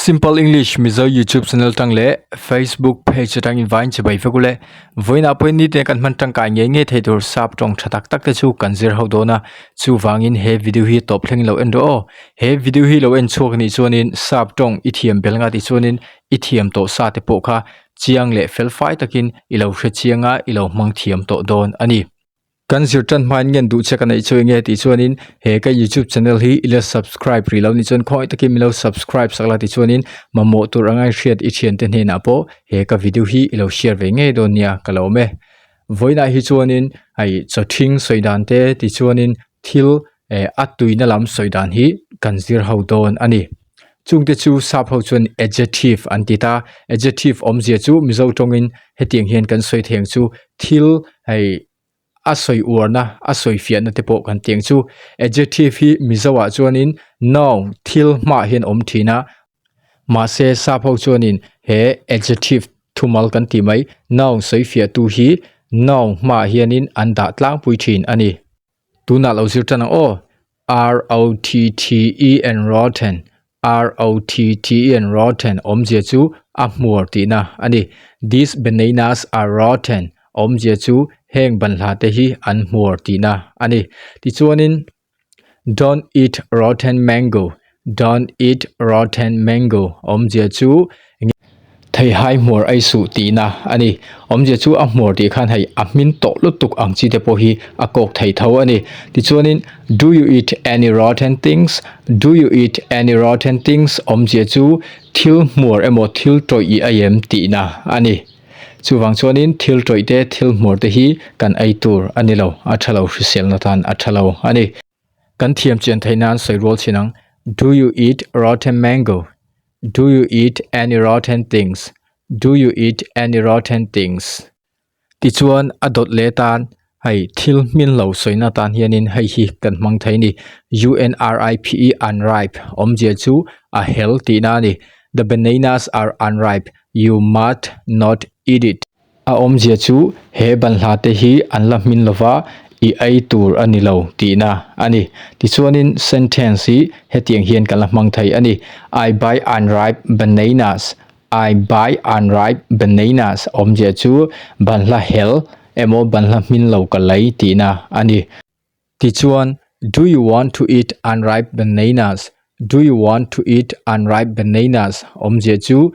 Simple English Mizo YouTube channel tang leh Facebook page atang in vain chibai vek ule. Vawiinah pawhin nitin kan hman tangkai ngei ngei thei tur sap tawng tha tak tak te chu kan zir ho dawn a. Chuvangin he video hi tawp thleng lo en rawh aw. He video hi lo en chhuak anih chuanin sap tawng i thiam bel nga tih chuanin i thiam tawh sa te pawh kha chiang leh fel fai takin i lo hre chiang a i lo hmang thiam tawh dawn a ni. Kan zir tan hmain ngen duh che ka neih chu enge tih chuanin he ka youtube channel hi ila subscribe rih lo ni chuan khawngaih takin milo subscribe sak la tichuanin mamawh tur anga hriat i thiante hnenah pawh he ka video hi ilo share ve ngei dawn nia ka lo awm e. Vawiinah hi chuanin hei chaw thing sawi dan te tichuanin thil eh a tuina lam sawi dan hi kan zir ho dawn a ni. Chungte chu sap ho chuan adjective an ti ta adjective awmzia chu mizo tawngin hetiang hian kan sawi thei ang chu thil hei a sawi uarna a sawi fiahna te pawh kan ti ang chu adjective hi mizo ah chuanin noun thil hmaah hian awm thin a mahse sap ho chuanin he adjective thumal kan tih mai noun sawi fiah tu hi noun hmaah hianin an dah tlangpui thin a ni. Tunah lo zir tan ang aw. R-O-T-T-E-N rotten R-O-T-T-E-N rotten awmzia chu a hmuar tihna a ni. These bananas are rotten awmzia chu heng banhla te hi an hmuar tihna a ni. Tichuanin Don't eat rotten mango Don't eat rotten mango awmzia chu Theihai hmuar ei suh tihna a ni. Awmzia chu a hmuar tih khan hei a hmin tawh lutuk ang chi te pawh hi a kawk thei tho a ni. Tichuanin Do you eat any rotten things? Do you eat any rotten things? Awmzia chu thil hmuar emaw thil tawih i ei em tihna a ni. Chuvang chuanin thil tawih te thil hmuar te hi kan ei tur a ni lo, a tha lo hriselna tan a tha lo a ni. Kan thiam chian theih nan sawi rual chin ang, Do you eat rotten mango? Do you eat any rotten things? Do you eat any rotten things? Tichuan a dawt leh tan hei thil hmin lo sawina tan hianin hei hi kan hmang thei a ni. U-N-R-I-P-E unripe awmzia chu a hel tihna a ni. The bananas are unripe, you must not eat it. A awmzia chu he banhla te hi an la hmin lova i ei tur a ni lo tihna a ni. Tichuanin sentence hi hetiang hian kan la hmang thei a ni, I buy unripe bananas, I buy unripe bananas awmzia chu banhla hel emaw banhla hmin lo ka lei tihna a ni. Tichuan, Do you want to eat unripe bananas? Do you want to eat unripe bananas? Awmzia chu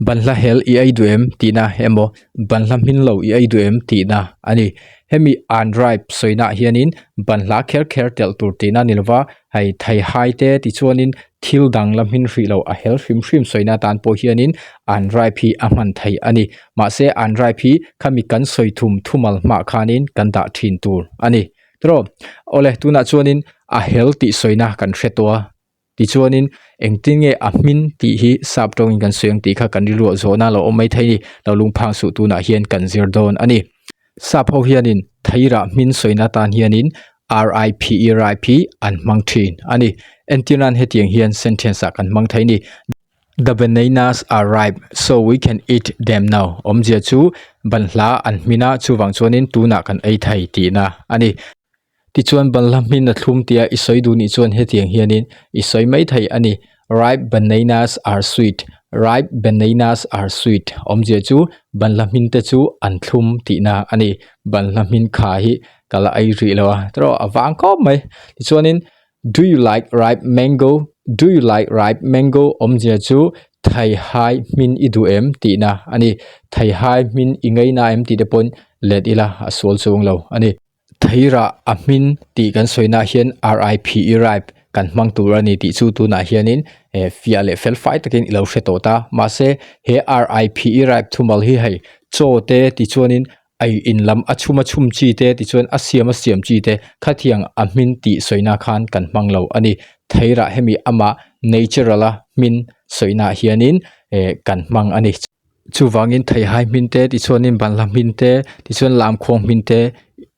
Banhla hel i ei duh em tihna emaw banhla hmin lo i ei duh em tihna a ni. Hemi unripe sawinaah hianin banhla kher kher telh tur tihna a ni lova, hei theihai te tichuanin thil dang la hmin hrih lo a hel hrim hrim sawina atan pawh hianin unripe hi a hman theih a ni. Mahse unripe hi khami kan sawi thum thumal hmah khanin kan dah thin tur a ni. Tiraw? Awle tunah chuanin a hel tih sawina kan hre tawh a. Tichuanin engtin nge a hmin tih hi sap tawngin kan sawi ang tih kha kan rilruah zawhna lo awm mai thei ni. Lo lungphang suh tunah hian kan zir dawn a ni. Sap ho hianin theirah hmin sawina tan hianin RIPE ripe hi an hmang thin a ni. Entir nan hetiang hian sentence ah kan hmang thei ni. The bananas are ripe so we can eat them now. Awmzia chu banhla an hmin a chuvang chuanin tunah kan ei thei tihna a ni. Tichuan banhla hmin a thlum tia i sawi duh nih chuan hetiang hianin i sawi mai thei a ni, Ripe bananas are sweet, Ripe bananas are sweet awmzia chu banhla hmin te chu an thlum tihna a ni. Banhla hmin kha hi ka la ei rih lo a, tiraw a vang khawp mai. Tichuanin Do you like ripe mango? Do you like ripe mango awmzia chu theihai hmin i duh em tihna a ni. Theihai hmin i ngaina em tih te pawn let ila a sual chuang lo a ni. Theirah a hmin tih kan sawinaah hian RIPE ripe kan hmang tur a ni tih chu tunah hianin eh fiah leh fel fai takin i lo hre tawh ta. Mahse he RIPE ripe thumal hi hei chaw te tichuanin ei in lam a chhum a chhum chi te tichuan a siam a siam chi te khatiang a hmin tih sawina khan kan hmang lo a ni. Theirah hemi amah natural a hmin sawinaah hianin eh kan hmang a ni. Chuvangin theihai hmin te tichuanin banhla hmin te tichuan lamkhuang hmin te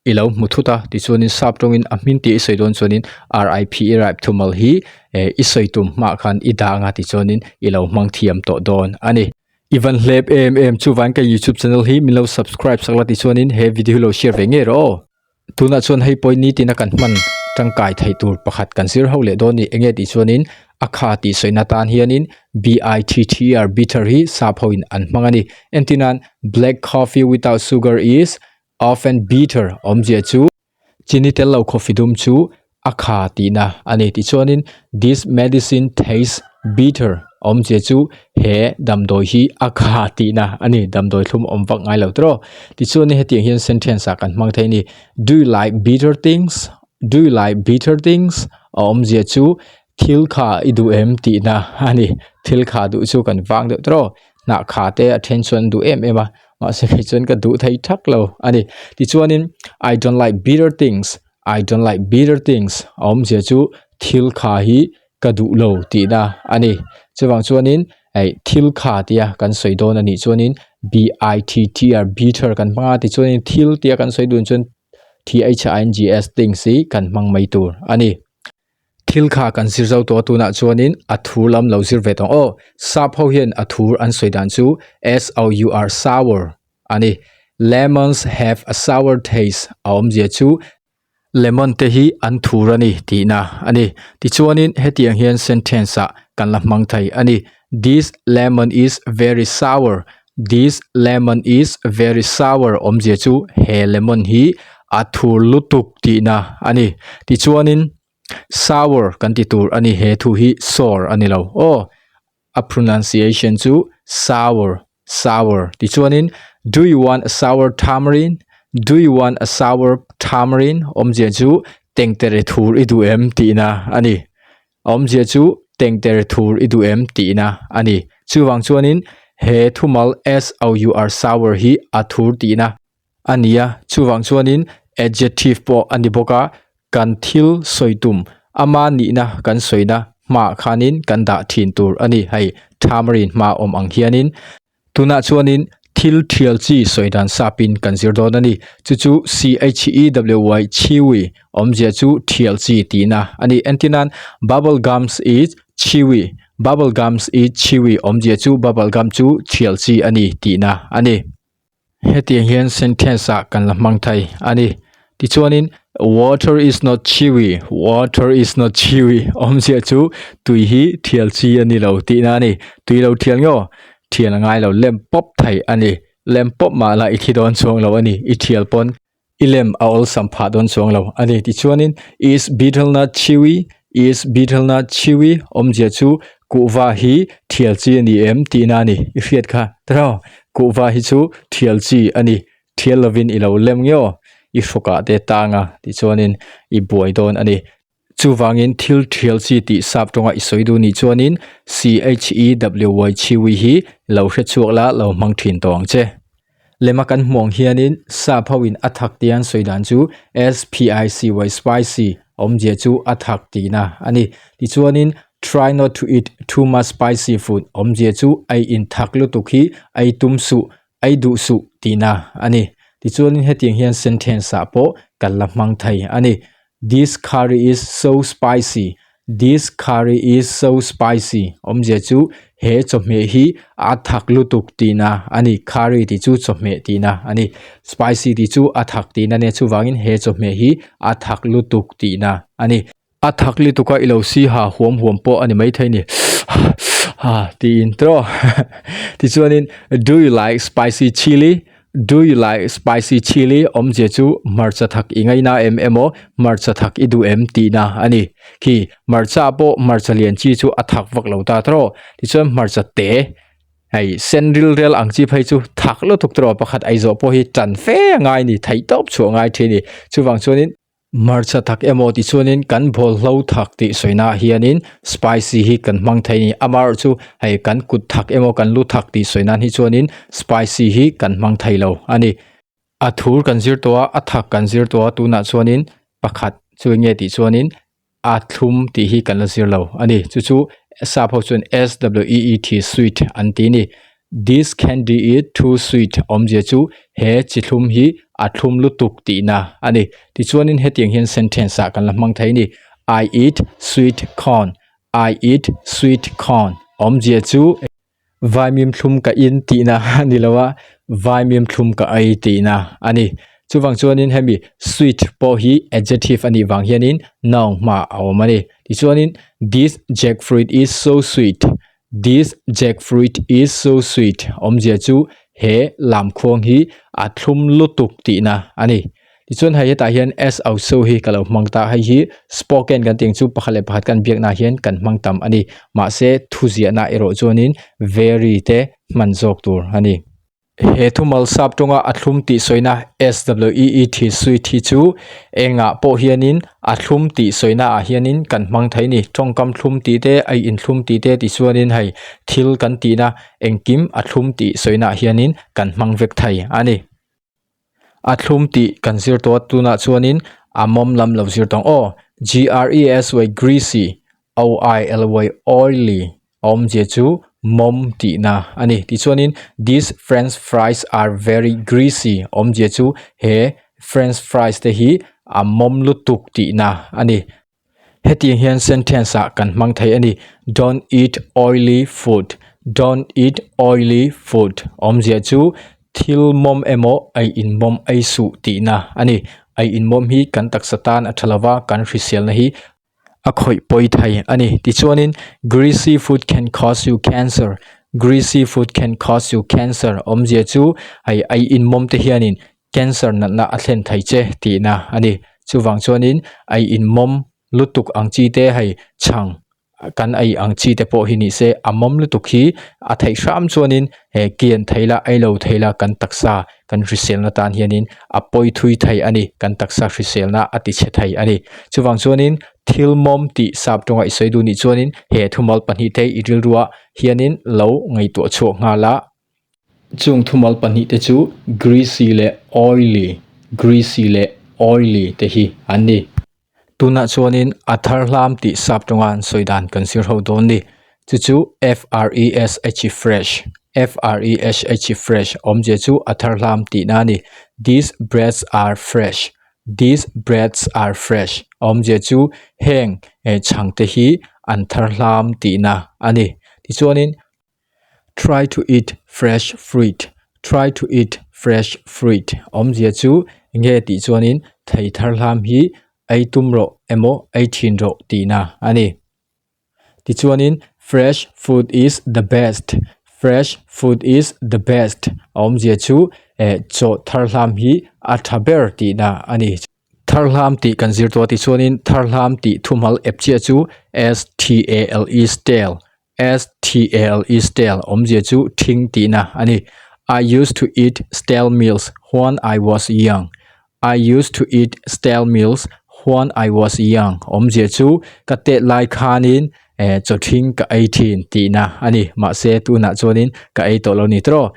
i lo hmu thut a tichuanin sap tawngin a hmin tih i sawi dawn chuanin RIP ripe thumal hi eh i sawi tum hmaah khan i dang a tichuanin i lo hmang thiam tawh dawn a ni. I van hlep em em chuvangin ka youtube channel hi min lo subscribe sak la tichuanin he video hi lo share ve ngei rawh aw. Tunah chuan hei pawhin nitin a kan hman tangkai theih tur pakhat kan zir ho leh dawn a ni. Enge tih chuanin A kha tih sawina tan hianin B-I-T-T-E-R bitter hi sap hoin an hmang a ni. Entirnan, Black coffee without sugar is often bitter awmzia chu chini tel lo coffee dum chu a kha tihna a ni. Tichuanin, This medicine tastes bitter awmzia chu he damdawi hi a kha tihna a ni. Damdawi thlum awm vak ngai lo tawh. Tichuanin hetiang hian sentence ah kan hmang thei a ni. Do you like bitter things? Do you like bitter things? A awmzia chu thil kha i duh em tihna a ni. Thil kha duh chu kan vang deuh tawh. Hnah kha te a then chuan an duh em em a, mahse kei chuan ka duh thei thak lo a ni. Tichuanin I don't like bitter things, I don't like bitter things a awmzia chu thil kha hi ka duh lo tihna a ni. Chuvang chuanin hei thil kha tia kan sawi dawn a nih chuanin B I T T R bitter kan hmang a, tichuanin thil tia kan sawi dun chuan T H I N G S things hi kan hmang mai tur a ni. Thil kha kan zir zo tawh a tunah chuanin a thur lam lo zir ve tawh ang aw. Sap ho hian a thur an sawi dan chu S O U R sour a ni. Lemons have a sour taste a awmzia chu lemon te hi an thur a ni tihna a ni. Tichuanin hetiang hian sentence ah kan la hmang thei a ni. This lemon is very sour This lemon is very sour awmzia chu he lemon hi a thur lutuk tihna a ni. Tichuanin sour kan ti tur a ni he thu hi sour a ni lo aw. A pronunciation chu sour sour. Tichuanin do you want a sour tamarind? Do you want a sour tamarind awmzia chu tengtere thur i duh em tihna a ni. A awmzia chu tengter thur i duh em tihna a ni. Chuvang chuanin he thumal S-O-U-R sour hi a thur tihna a ni a, chuvang chuanin adjective pawh a ni bawk a, kan thil sawi tum ama nihna kan sawina hmaah khanin kan dah thin tur a ni. Hei tamarind hma awm ang hianin. Tunah chuanin thil thial chi sawi dan sapin kan zir dawn a ni. Chu chu CHEWY, chewy, awmzia chu thial chi tihna a ni. Entirnan, Bubble gums is chewy, Bubble gums is chewy awmzia chu bubble gum chu thial chi a ni tihna a ni. Hetiang hian sentence ah kan la hmang thei a ni. Tichuanin, Water is not chewy, water is not chewy awmzia chu tui hi thial chi a ni lo tihna a ni. Tui lo thial nge thial a ngai lo, lem pawp thei a ni. Lem pawp mah la i thi dawn chuang lo a ni, i thial pawn i lem a awlsam phah dawn chuang lo a ni. Tichuanin, Is betel nut chewy, is betel nut chewy awmzia chu kuhva hi thial chi a ni em tihna a ni. I hriat kha tiraw? Kuhva hi chu thial chi a ni. Thial lovin i lo lem nge aw, i hrawkah te tang a tichuanin i buai dawn a ni. Chuvangin thil thial chi tih sap tawnga i sawi duh nih chuanin CHEWY chhiwi hi lo hre chhuak la lo hmang thin tawh ang che. Lema kan hmuh ang hianin sap hoin a thak tia an sawi dan chu SPICY spicy awmzia chu a thak tihna a ni. Tichuanin try not to eat too much spicy food awmzia chu ei in thak lutuk hi ei tum suh Ei duh suh tihna a ni. Tichuanin hetiang hian sentence ah pawh kan la hmang thei a ni. This curry is so spicy, This curry is so spicy awmzia chu he chawhmeh hi a thak lutuk tihna a ni. Curry tih chu chawhmeh tihna a ni. Spicy tih chu a thak tihna a nia chuvangin he chawhmeh hi a thak lutuk tihna a ni. A thak lutuk a i lo si ha huam huam pawh a ni maithei ni ha tiin tawh tichuanin do you like spicy chilli do you like spicy chilli awmzia chu hmarcha thak i ngaina em emaw hmarcha thak i duh em tihna a ni khi hmarcha pawh hmarcha lian chi chu a thak vak lo ta tawh tichuan hmarcha te hei sen ril rel ang chi phei chu thak lutuk tawh pakhat ei zawh pawh hi tan fe a ngai a ni theihtawp chhuah a ngai thin a ni chuvang chuanin. Hmarcha thak emaw tih chuanin kan bawlhlo thak tih sawinaah hianin spicy hi kan hmang thei a ni. Amaherawhchu hei kan kut thak emaw kan lu thak tih sawi nan hi chuanin spicy hi kan hmang thei lo a ni. A thur kan zir tawh a, a thak kan zir tawh a tunah chuanin pakhat chu eng nge tih chuanin a thlum tih hi kan la zir lo a ni. Chu chu sap ho chuan S-W-E-E-T sweet an ti a ni. This candy is too sweet awmzia chu he chi thlum hi a thlum lutuk tihna a ni. Tichuanin hetiang hian sentence ah kan la hmang thei a ni. I eat sweet corn. I eat sweet corn awmzia chu vaimim thlum ka in tihna a ni lo a, vaimim thlum ka ei tihna a ni. Chuvang chuanin hemi sweet pawh hi adjective a nih vang hianin noun hmaah a awm a ni. Tichuanin This jackfruit is so sweet, This jackfruit is so sweet awmzia chu he lamkhuang hi a thlum lutuk tihna a ni. Tichuan hei hetah hian S au so hi ka lo hmang ta, hei hi spoken kan tih ang chu pakhat leh pakhat kan biaknaah hian kan hmang tam a ni. Mahse thuziahna erawh chuanin very te hman zawk tur a ni. He thumal sap tawnga a thlum tih sawina SWEET sweet hi chu engah pawh hianin a thlum tih sawina ah hianin kan hmang thei a ni. Tawngkam thlum tih te, ei inthlum tih te tih chuanin hei thil kan tihna engkim a thlum tih sawina ah hianin kan hmang vek thei a ni. A thlum tih kan zir tawh a tunah chuanin a mawm lam lo zir tawh ang aw. G-r-e-a-s-y greasy, O-i-l-y oily a awmzia chu mawm tihna a ni. Tichuanin these french fries are very greasy a awmzia chu he french fries te hi a mawm lutuk tihna a ni. Hetiang hian sentence ah kan hmang thei a ni, Don't eat oily food, Don't eat oily food awmzia chu thil mawm emaw ei inmawm ei suh tihna a ni. Ei inmawm hi kan taksa tan a tha lova, kan hriselna hi a khawih pawi thei a ni. Tichuanin greasy food can cause you cancer, Greasy food can cause you cancer awmzia chu hei ei inmawm te hianin cancer natna a thlen thei che tihna a ni. Chuvang chuanin ei inmawm lutuk ang chi te hei chhang kan ei ang chi te pawh hi ni se a mawm lutuk hi a theih hram chuanin he kian thei la ei lo thei la kan taksa kan hriselna tan hianin a pawi thui thei a ni kan taksa hriselna a ti chhe thei a ni. Chuvang chuanin thil mawm tih sap tawnga i sawi duh nih chuanin he thumal pahnih te i rilruah hianin lo ngaihtuah chhuak nghal a. Chung thumal pahnihte chu greasy leh oily, greasy leh oily te hi an ni. Tunah chuanin a thar hlam tih sap tawnga an sawi dan kan zir ho dawn ni. Chu chu F-R-E-S-H fresh, F-R-E-S-H fresh awmzia chu a thar hlam tihna a ni. These breads are fresh, these breads are fresh awmzia chu heng chhangte hi an thar hlam tihna a ni. Tichuanin. Try to eat fresh fruit, Try to eat fresh fruit awmzia chu enge tih chuanin thei thar hlam hi ei tum rawh emaw ei thin rawh tihna a ni. Tichuanin fresh food is the best, Fresh food is the best awmzia chu eh chaw thar hlam hi a tha ber tihna a ni. Thar hlam tih kan zir tawh a tichuanin thar hlam tih thumal ep chiah chu S T A L E stale S-T-A-L-E stale awmzia chu thing tihna a ni. I used to eat stale meals when I was young. I used to eat stale meals when I was young awmzia chu ka tet lai khanin eh chaw thing ka ei thin tihna a ni. Mahse tunah chuanin ka ei tawh lo ni tawh.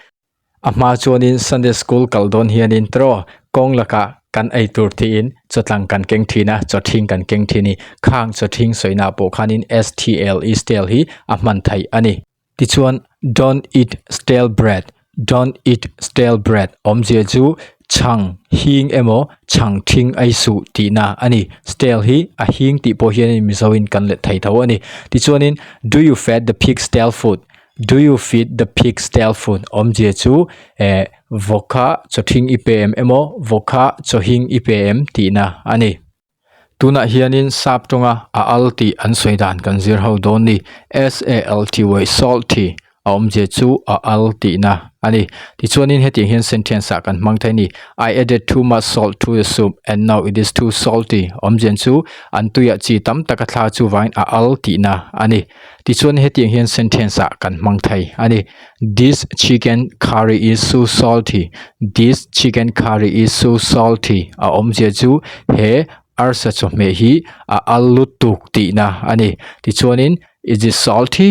A hma chuanin Sunday school kal dawn hianin tawh kawng lakah kan ei tur tiin chawtlang kan keng thin a, chawthing kan keng thin i khang chawthing sawina pawh khanin STLE stale hi a hman theih a ni. Tichuan Don't eat stale bread, Don't eat stale bread awmzia chu chhang hing emaw chhang thing ei suh tihna a ni. Stale hi a hing tih pawh hianin Mizoin kan let thei tho a ni. Tichuanin Do you feed the pig stale food? Do you feed the pig stale food? Awmzia chu eh vawkha chawthing i pe em emaw vawkha chawhing i pe em tihna a ni. Tunah hianin sap tawnga a al tih an sawi dan kan zir ho dawn ni. S-A-L-T-Y salty a awmzia chu a al tihna a ni. Tichuanin hetiang hian sentence ah kan hmang thei a ni. I added too much salt to the soup and now it is too salty. Awmzia chu an tuiah chi tam tak a thla chuvangin a al tihna a ni. Tichuan hetiang hian sentence ah kan hmang thei a ni. This chicken curry is so salty. This chicken curry is so salty. A awmzia chu he arsa chawhmeh hi a al lutuk tihna a ni. Tichuanin is it salty?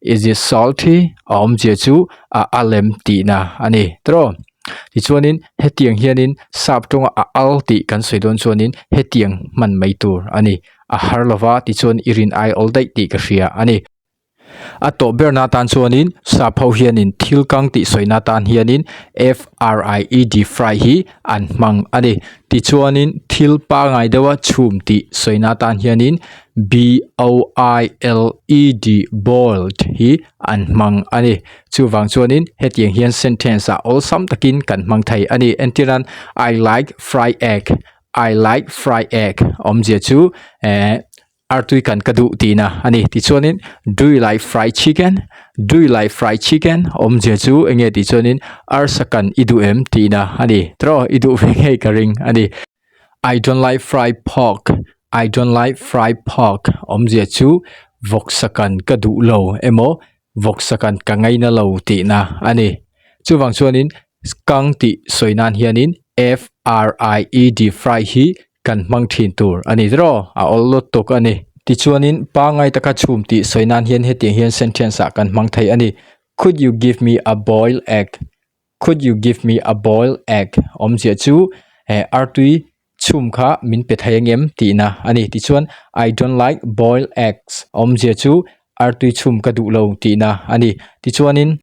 Is it salty? A awmzia chu a al em tihna a ni. Tiraw? Tichuanin hetiang hianin sap tawnga a al tih kan sawi dawn chuanin hetiang hman mai tur a ni. A har lova tichuan i rin ai awl daih tih ka hria a ni. A tawh berna atan chuanin sap ho hianin thil kang tih sawina atan hianin F-R-I-E-D fry hi an hmang a ni. Tichuanin thil pangai deuha chhum tih sawina atan hianin B-O-I-L-E-D boiled hi an hmang a ni. Chuvang chuanin hetiang hian sentence ah awlsam takin kan hmang thei a ni. Entirnan I like fry egg. I like fry egg awmzia chu eh. Artui kan ka duh tihna a ni. Tichuanin do you like fried chicken? Do you like fried chicken? Awmzia chu eng nge tih chuanin arsa kan i duh em tihna a ni. Tiraw i duh ve ngei ka ring a ni. I don't like fried pork. I don't like fried pork. Awmzia chu vawksa kan ka duh lo emaw vawksa kan ka ngaina lo tihna a ni. Chuvang chuanin kang tih sawi nan hianin F R I E D fry hi kan hmang thin tur a ni tiraw a awl lawt tawk a ni. Tichuanin pangngai taka chhum tih sawi nan hian hetiang hian sentence ah kan hmang thei a ni, Could you give me a boiled egg? Could you give me a boiled egg? Awmzia chu eh artui chhum kha min pe thei ang em tihna a ni. Tichuan I don't like boiled eggs awmzia chu artui chhum ka duh lo tihna a ni. Tichuanin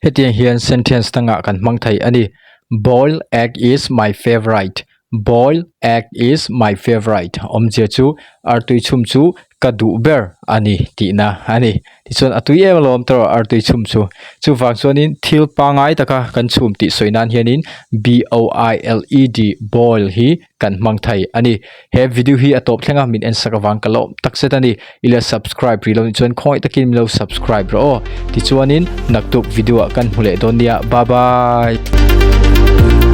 hetiang hian sentence dangah kan hmang thei a ni, Boiled egg is my favourite. Boiled egg is my favourite awmzia chu artui chhum chu ka duh ber a ni tihna a ni. Tichuan a tui em alawm tawh artui chhum chu. Chuvang chuanin thil pangngai taka kan chhum tih sawi nan hianin B O I L E D boil hi kan hmang thei a ni. He video hi a tawp thleng a min en sak avang ka lawm tak zet a ni. I la subscribe rih lo nih chuan khawngaih takin min lo subscribe rawh aw. Tichuanin naktuk video ah kan hmu leh dawn nia. Bye bye.